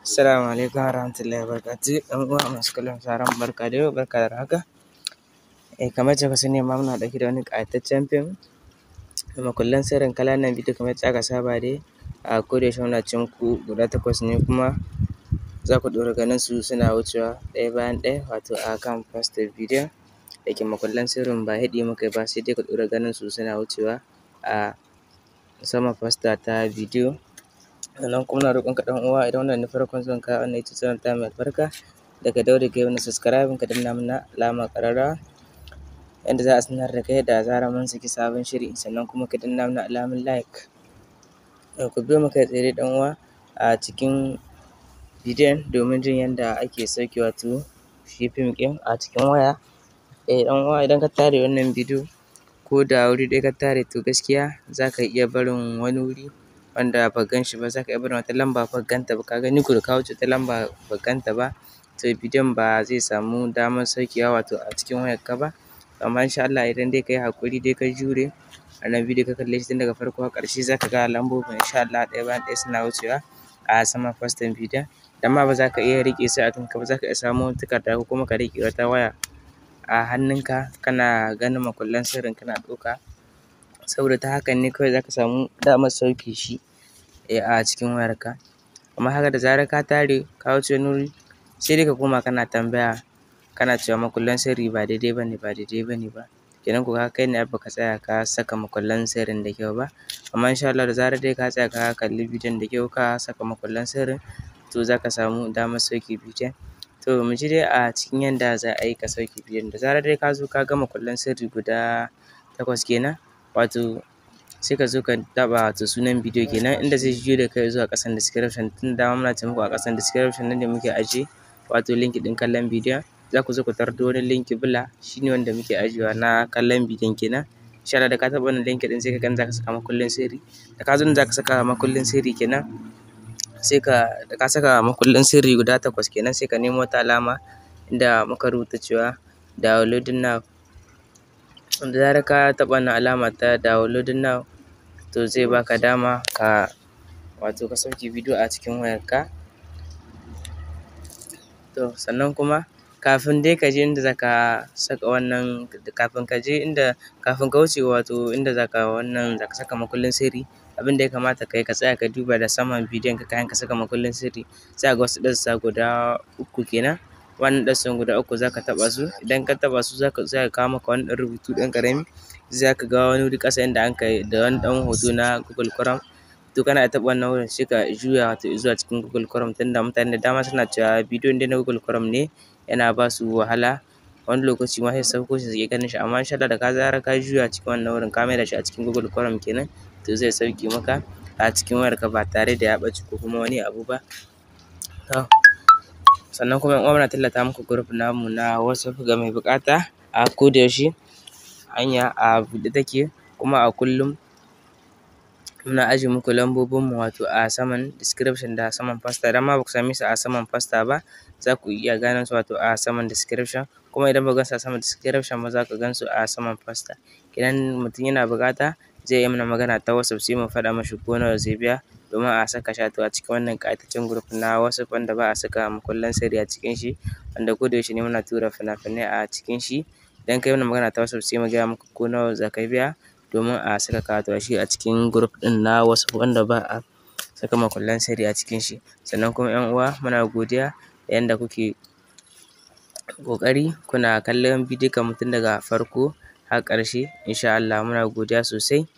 Assalamu alaikum warahmatullahi wabarakatuh. ‘Yan uwa masu kallon sauraron mu, barka da yau, barka da warhaka. Kamar yacce kuka sani ma, muna ɗauke da wani ƙayataccen fim, makullan sirrin kalanan bidiyo. Kamar yacce aka saba dai, a koda yaushe muna ce muku guda takwas ne, kuma za ku ɗora ganin su suna wucewa ɗaya bayan ɗaya, wato a kan fastar bidiyon. Da ke makullan sirrin ba haɗi muka yi ba, sai dai ku ɗora ganin su suna wucewa a saman fasta ta bidiyo. Sannan kuma muna roƙon ka, ɗan uwa, idan wannan ne farkon zuwan ka wannan YouTube channel tamu mai albarka, da ka daure ka yi mana subscribing, ka danna mana alamar ƙararrawa yanda za a sanar da kai da zarar mun saki sabon shiri, sannan kuma ka danna mana alamar like. Ku biyo mu kai tsaye, ɗan uwa, a cikin bidiyon domin jin yanda ake sauke wato shi fim ɗin a cikin waya. Ɗan uwa, idan ka tare wannan bidiyo, ko da wuri ɗaya ka tare, to gaskiya za ka iya barin wani wuri wanda baka gan shi ba, za ka iya barin wata lamba baka ganta ba. Ka gani ko, da ka wuce wata lamba baka ganta ba, to bidiyon ba zai samu damar saukewa wato a cikin wayarka ba. Amma insha Allah, idan dai ka yi haƙuri, dai ka jure wannan bidiyo, ka kalle shi tun daga farko har ƙarshe, za ka ga lambobin insha Allah ɗaya bayan ɗaya suna wucewa a saman fastan bidiyon. Idan ma ba za ka iya riƙe su a kanka ba, za ka iya samo takarda ko kuma ka riƙe wata waya a hannunka, kana ganin makullan sirrin kana ɗauka, saboda ta hakan ne kawai za ka samu damar sauke shi a cikin wayarka. Amma haka, da zarar ka tare ka wuce wani wuri, sai dai ka koma kana tambaya, kana cewa makullan sirri ba daidai ba ne, ba daidai ba ne ba. Kenan ko kaga kai ne baka tsaya ka saka makullan sirrin da kyau ba. Amma insha Allah, da zarar dai ka tsaya ka kalli bidiyon da kyau, ka saka makullan sirrin, to za ka samu damar sauke bidiyon. To, mu ji dai a cikin yanda za a yi ka sauke bidiyon. Da zarar dai ka zo ka ga makullan sirri guda takwas kenan, wato sai ka zo ka taɓa wato sunan bidiyo kenan, inda zai juyo da kai zuwa ƙasan description. Tunda dama muna ce muku a ƙasan description nan ne muke ajiye wato link ɗin kallon bidiyon. Za ku zo ku tarar da wani link blur, shi ne wanda muke ajiyewa na kallon bidiyon kenan. Insha Allah, da ka taɓa wannan link ɗin, sai ka ga inda za ka saka makullin sirri. Da ka zo inda za ka saka makullin sirri kenan, sai ka da ka saka makullin sirri guda takwas kenan, sai ka nemo wata alama inda muka rubuta cewa "downloading now". Da zarar ka taɓa wannan alama ta "downloading now", to zai baka dama ka wato ka sauke bidiyo a cikin wayarka. To, sannan kuma kafin dai ka je inda za ka saka wannan, kafin ka je inda, kafin ka wuce wato inda za ka wannan, za ka saka makullin sirri, abin da ya kamata ka yi, ka tsaya ka duba da saman bidiyon ka kafin ka saka makullin sirri. Za ka ga wasu ɗassa guda uku kenan. Wannan ɗassan guda uku za ka taɓa su. Idan ka taɓa su, za ka kawo maka wani ɗan rubutu ɗan ƙarami. Za ka ga wani wuri ƙasa inda anka yi da wani ɗan hoto na Google Chrome. To, kana iya taɓa wannan wurin, sai ka juya wato zuwa cikin Google Chrome, tunda mutane da dama suna cewa bidiyon dai na Google Chrome ne yana ba su wahala, wani lokaci ma sai su sauko shi su ƙi ganin shi. Amma insha Allah, da ka zarar ka juya cikin wannan wurin, ka maida shi a cikin Google Chrome kenan, to zai sauke maka a cikin wayarka ba tare da ya ɓace ko kuma wani abu ba. To, sannan kuma, ‘yan uwa, muna tallata muku group namu na WhatsApp ga mai buƙata. A koda yaushe hanya a buɗe take, kuma a kullum muna ajiye muku lambobin mu wato a saman description da saman poster. Idan ma ba ku same su a saman poster ba, za ku iya ganin su wato a saman description. Kuma idan ba ku gansu a saman description ba, za ku gan su a saman poster. Idan mutum yana buƙata, zai iya mana magana ta WhatsApp, sai mu faɗa mashi ko nawa zai biya domin a saka shi wato a cikin wannan ƙayataccen group na WhatsApp wanda ba a saka makullan sirri a cikin shi, wanda koda yaushe ne muna tura fina-finai a cikin shi. Idan ka yi mana magana ta WhatsApp, sai mu gaya maka ko nawa za ka biya domin a saka ka wato shi a cikin group ɗin na WhatsApp wanda ba a saka makullan sirri a cikin shi. Sannan kuma, ‘yan uwa, muna godiya da yanda kuke ƙoƙari kuna kallon bidiyon mu tun daga farko har ƙarshe. Insha Allah muna godiya sosai.